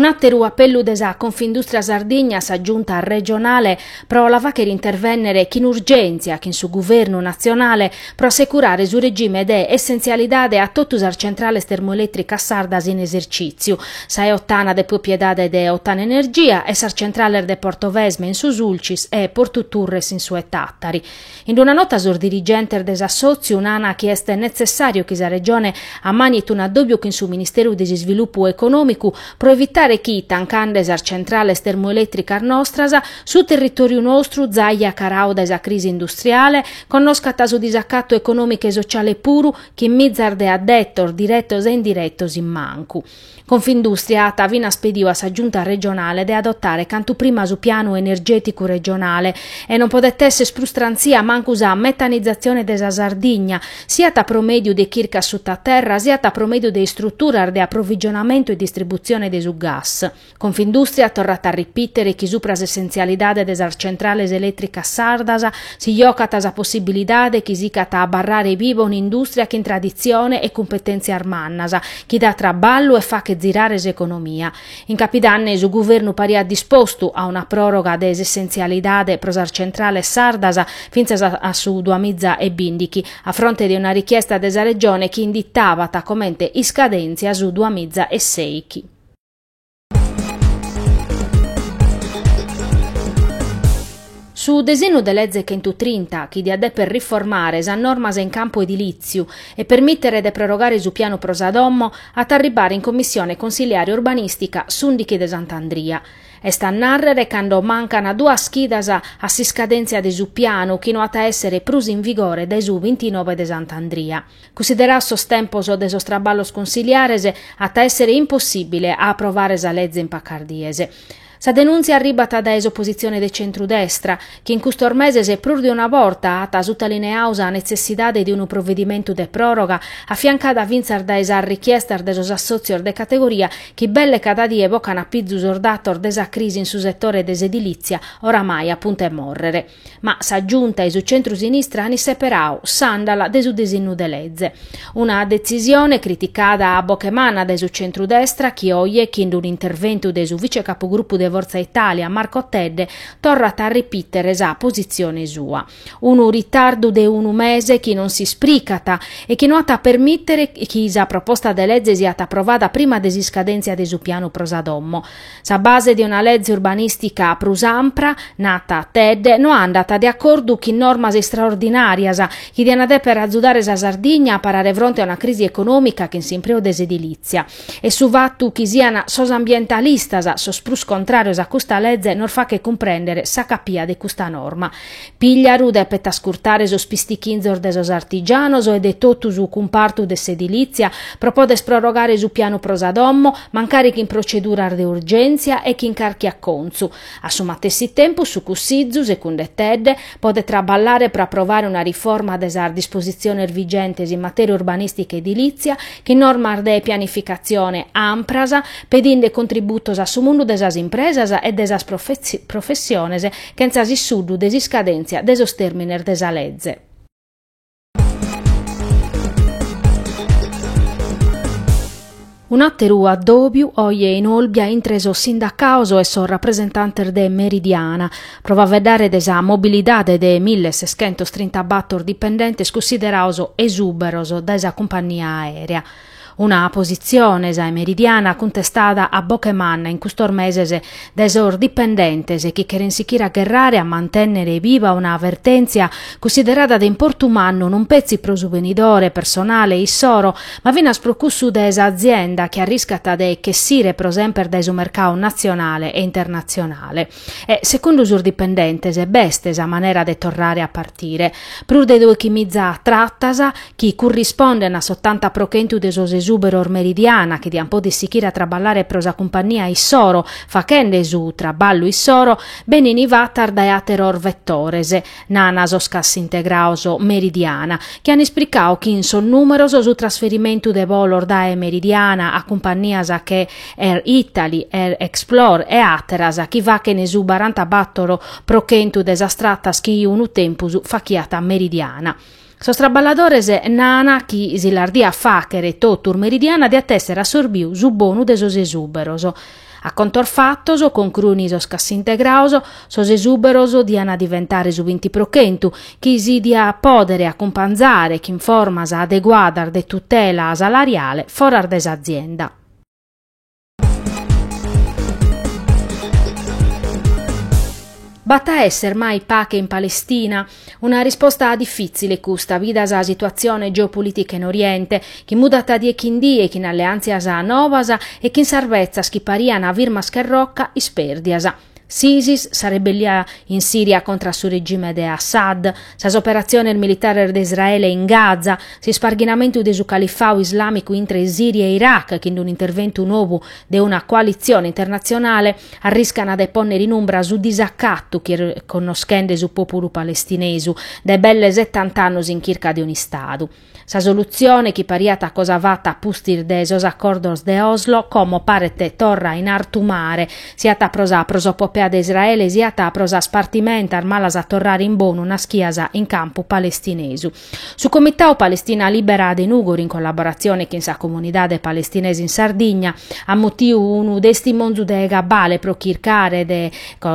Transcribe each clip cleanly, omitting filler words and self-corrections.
Un'àteru apellu de sa Confindustria Sardigna a sa Giunta regionale pro la fàghere intervènnere chin urgèntzia chin su Guvernu natzionale pro assecurare su regime de essentzialidade a totu sas centrales termoelètricas sardas in esercìtziu, sa 'e Ottana de propiedade de Ottana Energia e sas centrales de Portovesme in su Sulcis e Portu Turres in su 'e Tàtari. In una nota sos dirigentes de s'assòtziu nana chi est netzessàriu chi sa Regione ammàniet un'addòbiu chin su Ministeru de s'Isvilupu Econòmicu pro evitare chi, tancande sas centrales termoelètricas nostras, su territòriu nostru, zai acaradu dae sa crisi industriale, connoscat su disacatu econòmicu e sociale puru chin mizas de addetos diretos e indiretos in mancu. Confindustria at finas pediu a sa Giunta regionale de adotare cantu prima su pianu energèticu regionale e non podet èssere prus trantzia mancu sa metanizatzione de sa Sardigna, siat pro mèdiu de chircas sutaterra siat pro mèdiu de istruturas de aprovigionamentu e distributzione de su gas. Confindustria torrat a ripìtere chi supra s'essentzialidade de sas centrales elètricas sardas si jocat sa possibilidade chi sicat a abarrare biva un'indùstria chin traditzione e cumpetèntzias mannas, chi dat traballu e fachet zirare s'economia. In capidanne su guvernu pariat dispostu a una pròroga de s'essentzialidade pro sas centrales sardas fintzas a su duamiza e bìndichi, a fronte de una richiesta de sa Regione chi inditabat comente iscadèntzia su duamiza e sèichi. Su desinnu de leze chentutrinta, chi diat deper riformare sas normas in campu edilìtziu e permìtere de prorogare su pianu pro sa domo, at a arribbare in commissione consiliare urbanìstica s'ùndichi de Sant'Andria. Est a nàrrere cando mancan duas chidas a s'iscadèntzia de su pianu chi no at a èssere prus in vigore dae su bintinoe de Sant'Andria. Cunsiderados sos tempos de sos traballos consiliares, at a èssere impossìbile a aprovare sa leze in pacas dies. Sa denùntzia arribat dae s'opositzione de centrudestra, chi in custos meses prus de una borta at sutalineadu sa netzessidade de unu provedimentu de pròroga, afiancada fintzas dae sas richiestas de sos assòtzios de categoria chi belle cada die bocan a pizu sos datos de sa crisi in su setore de s'edilìtzia, oramai a punta 'e mòrrere. Ma sa Giunta e su centru-sinistra an isseperadu s'àndala de su desinnu de leze. Una detzisione criticada a boche manna dae su centru-destra chi oje, chin un'interventu de su vicecapugrupu de Forza Italia Marco Tedde, torrat a ripìtere sa positzione sua. Unu ritardu de unu mese chi non s'ispricat e chi no at a permìtere chi sa proposta de leze siat aprovada prima de s'iscadèntzia de su pianu pro sa domo. Sa base de una leze urbanìstica prus ampra, nat Tedde, no andat de acordu chin normas istraordinàrias chi diant dèpere azudare sa Sardigna a parare fronte a una crisi econòmica chin s'impreu de s'edilìtzia. E su fatu chi sian sos ambientalistas sos prus contràrios a custa leze nos fachet cumprèndere sa capia de custa norma. Pigliaru depet ascurtare sos pistichinzos de sos artigianos e de totu su cumpartu de s'edilìtzia pro poder prorogare su pianu pro sa domo, mancari chin proceduras de urgèntzia e chin carchi acontzu. A su matessi tempus su Cussizu, secunde Tedde, podet traballare pro aprovare una riforma de sas dispositziones vigentes in matèria urbanìstica e edilìtzia, chin normas de pianificatzione ampras, pedinde contributos a su mundu de sas impresas e de sas professiones chentza s'issuddu de s'iscadèntzia de sos tèrmines de sa leze. Un'àteru addòbiu oje in Olbia intre sos sindacados e sos rapresentantes de Meridiana pro faeddare de sa mobilidade de millesescentostrintabàtor dipendentes cussiderados esùberos dae sa cumpannia aèrea. Una positzione, sa 'e Meridiana, cuntestada a boche manna in custos meses dae sos dipendentes chi cheren sichire a gherrare a mantènnere biva una vertèntzia cunsiderada de importu mannu non petzi pro su benidore personale issoro, ma finas pro cussu de s'azienda chi arriscat de chessire pro semper dae su mercadu natzionale e internatzionale. E, segundu sos dipendentes, b'est sa manera de torrare a partire. Prus de doichimiza tratas, chi currisponden a s'otanta pro chentu de sos esùberos Meridiana chi diant poder sichire a traballare pro sa cumpannia issoro, fachende su traballu issoro, benin fatas dae àteros vetores, nana sos cassintegrados Meridiana, chi an ispricadu chi in sos nùmeros su trasferimentu de bolos dae Meridiana a cumpannias che Air Italy, Air Explore e àteras chi fachen su barantabator pro chentu de sas tratas chi unu tempus fachiat Meridiana. Sos traballadores nana chi si las diat fàchere totus Meridiana diat èssere assorbiu su bonu de sos esùberos. A contos fatos, concruin sos cassintegraos, sos esùberos dian diventare su binti pro chentu, chi si diat pòdere acumpanzare chin formas adeguadas de tutela salariale foras de s'azienda. B'at a èssere mai pache in Palestina? Una risposta difìtzile custa, bida sa situatzione geopolìtica in Oriente, chi mudat die chin die, chin alleàntzias novas e chin sas betzas chi parian firmas che rocca ispèrdias. S'Isis, sa rebellia in Sìria contra a su regime de Assad, sas operatziones militares de Israele in Gaza, s'isparghinamentu de su califau islàmicu intre Sìria e Iraq chin un'interventu nou de una coalitzione internatzionale, arriscan de pònnere in umbra su disacatu chi est connoschende su pòpulu palestinesu dae belle setant'annos in chirca de un'istadu. Sa solutzione, chi pariat cosa fata a pustis de sos acordos de Oslo, como paret torra in artu mare, siat pro sa prosopopea de Israele siat pro sas partimentas malas a torrare in bonu naschias in campu palestinesu. Su Comitadu Palestina Lìbera de Nùgoro, in collaboratzione chin sa comunidade palestinesa in Sardigna, at mutiu unu testimonzu de cabale pro chircare de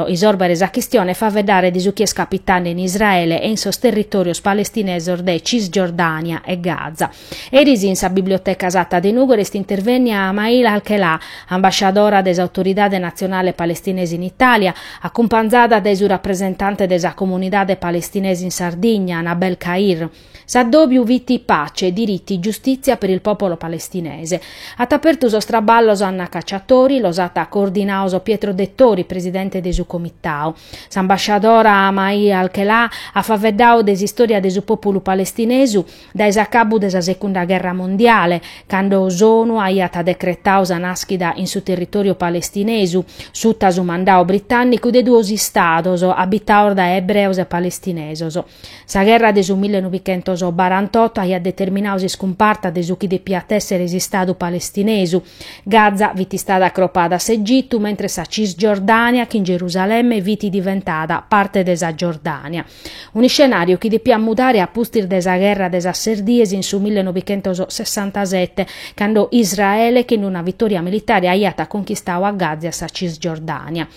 isòrbere sa chistione e faeddare de su chi est capitende in Israele e in sos territòrios palestinesos de Cisgiordània e Gaza. Eris in sa Biblioteca Satta de Nùgoro est intervènnia Mail Alkelà, ambasciadora de s'Autoridade Natzionale Palestinesa in Itàlia, acumpanzada dae su rapresentante de sa comunidade palestinesa in Sardigna, Nabel Khair. S'addòbiu fit Pace, diritti, giustizia per il popolo palestinese. At apertu sos traballos Anna Cacciatori, los at coordinados Pietro Dettori, presidente de su comitadu. S'ambasciadora Mai Alkelà at faeddadu de s'istòria de su pòpulu palestinesu dae s'acabu de sa Segunda Gherra Mondiale, cando s'ONU aiat decretadu sa nàschida in su territòriu palestinesu, suta su mandadu britànnicu, de duos istados abitados dae ebreos e palestinesos. Sa gherra de su millenovichentos-barantotto aiat determinadu s'iscumparta de su chi depiat èssere s'Istadu palestinesu. Gaza fit istada acropada a s'Egitu, mentres sa Cisgiordània chin Gerusalemme fit diventada parte de sa Giordània. Un'iscenàriu chi depiat mudare a pustis de sa gherra de sas ses dies in su millenovichentos-sessantasete, cando Israele chin una vitòria militare aiat conchistadu a Gaza e a sa Cisgiordània.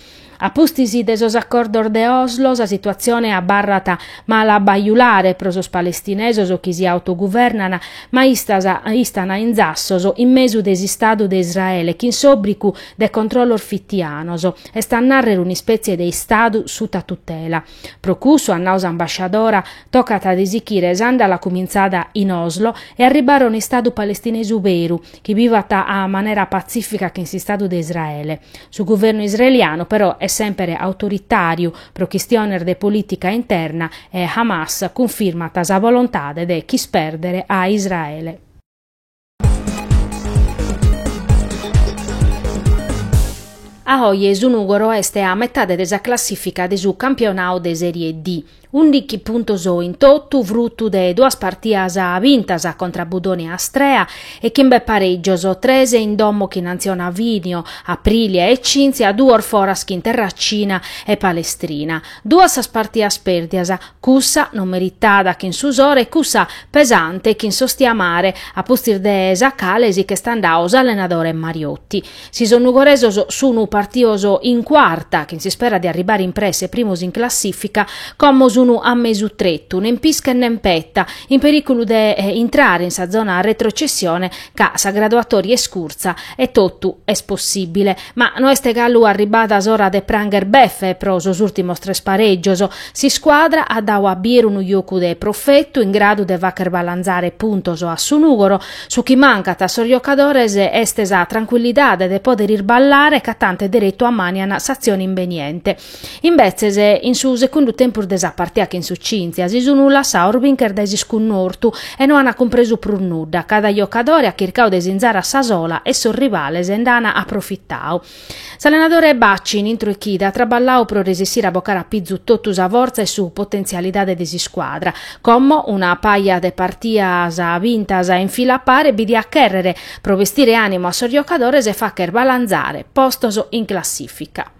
A pustis de sos acordos de Oslo sa situatzione abarrat mala a bajulare pro sos palestinesos chi si autoguvernan, ma istan in zassos in mesu de s'Istadu de Israele chin s'òbrigu de controllos fitianos, est a nàrrere un'ispètzie de Istadu suta tutela. Pro cussu, at nadu s'ambasciadora, tocat de sichire s'àndala cumintzada in Oslo e arribare a un'Istadu palestinesu beru, chi bivat a manera patzìfica chin s'Istadu de Israele. Su guvernu israelianu però est semper autoritàriu pro chistiones de polìtica interna e Hamas cunfirmat sa volontade de ch'ispèrdere a Israele. A oje su Nùgoro est a metade de sa classìfica de su campionadu de Serie D. Ùndighi puntos in totu, frutu de duas partias bintas contra Budoni e Astrea e chimbe parègios, tres in domo chin Anzio Naviglio, Aprilia e Cinzia, duos foras chin Terracina e Palestrina. Duas sas partias pèrdias, cussa non meritada chin su Sora e cussa pesante chin s'Ostiamare, a pustis de sa cale si ch'est andadu s'allenadore Mariotti. Si sos nugoresos sunu partidos in cuarta, chin s'ispera de arribare in presse primos in classifica, como sunu a mesu tretu, nen pische nen peta, in periculu de intrare in sa zona retrocessione ca sa graduatoria est curtza e totu est possibile. Ma no est galu arribada s'ora de prangher befe pro sos ùrtimos tres parègios. S'iscuadra at dadu a bier unu jocu de profetu in gradu de fagher balanzare puntos a su Nùgoro, Su chi mancat a sos jocadores est sa trancuillidade de poder irballare ca tante deretu ammanian s'atzione imbeniente. Imbetzes, in su segundu tempus de sa partia chin su Cinzia si sun lassados bincher dae s'iscunnortu e no an cumpresu prus nudda, cada jocadore at chircadu de sinzare a sa sola e sos rivales nd'an aprofitadu. S'allenadore Bacci in intro 'e chida at traballadu pro resessire a bocare a pizu totu sa fortza e su potentzialidade de s'iscuadra. Como una paja de partias bintas in fila a pare bi diat chèrrere pro bestire ànimu a sos jocadores e fagher balanzare postos in classìfica.